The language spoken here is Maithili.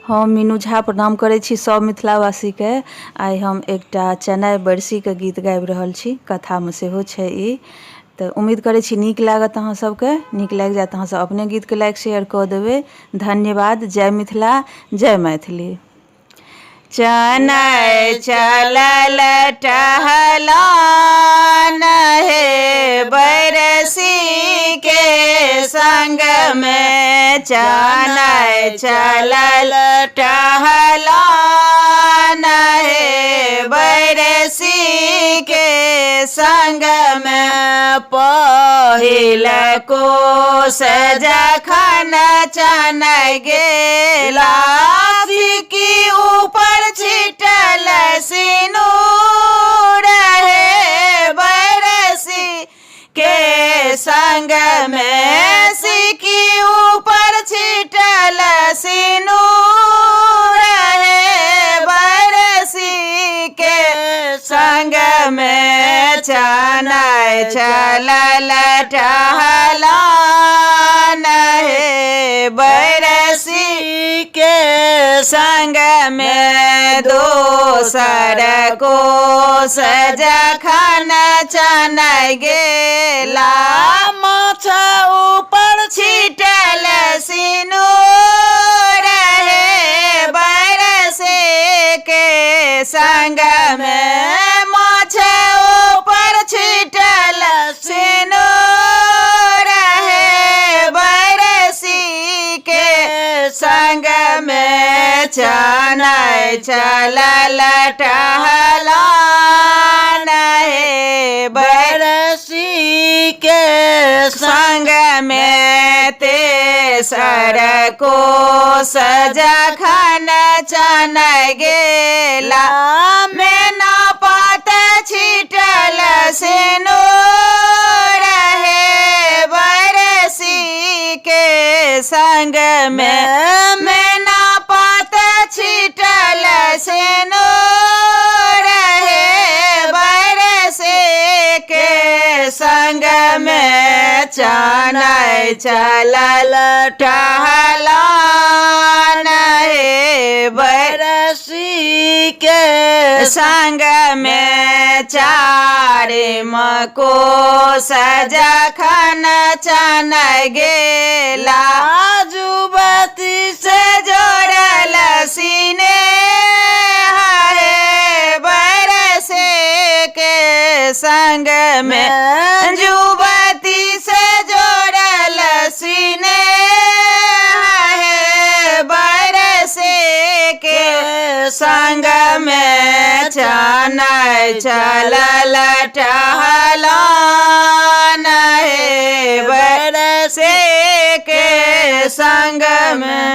हम मीनू झा प्रणाम करै छी सभ मिथिलावासीके। आइ हम एकटा चेन्नइ बरसीके गीत गाबि रहल छी, कथामे सेहो छै ई। तऽ उम्मीद करै छी नीक लागत अहाँ सबके। नीक लागि जायत अहाँ सब अपने गीतके लाइक शेयर कऽ देबै। धन्यवाद। जय मिथिला, जय मैथिली। चनय चलल टहलान हे बरसी के संग में, चनय चलल टहलान हे बरसी के संग में, पहिल कोस जखन चनय गेला की ऊपर छिटल सिनूर हे बरसी के संग में, सिकी ऊपर छिटल सिनूर हे बरसी के संग में, चनय चलल टहलान हे बरसी के संग में, दोसर कोस जखन चनय गेला माछ ऊपर छिटल सिनूर हे बरसे के संग में, माछ ऊपर छिटल सिनूर हे बरसी के संग में, चनय चलल टहलान हे बरसी के संग में, तेसर कोस जखन चनय गेला मेना पात छिटल सिनूर हे बरसी के संग में, मेना पात छिटल सिनूर हे बरसे के संग में, चनय चलल टहलान हे बरसी के संग में, चारिम कोस जखन चनय गेला जुबती से जोड़ल सीने हे बरसे के संग में, जुबती से जोड़ल सीने हे बरसे के संग में, चनय चलल टहलान हे बरसे के संग में।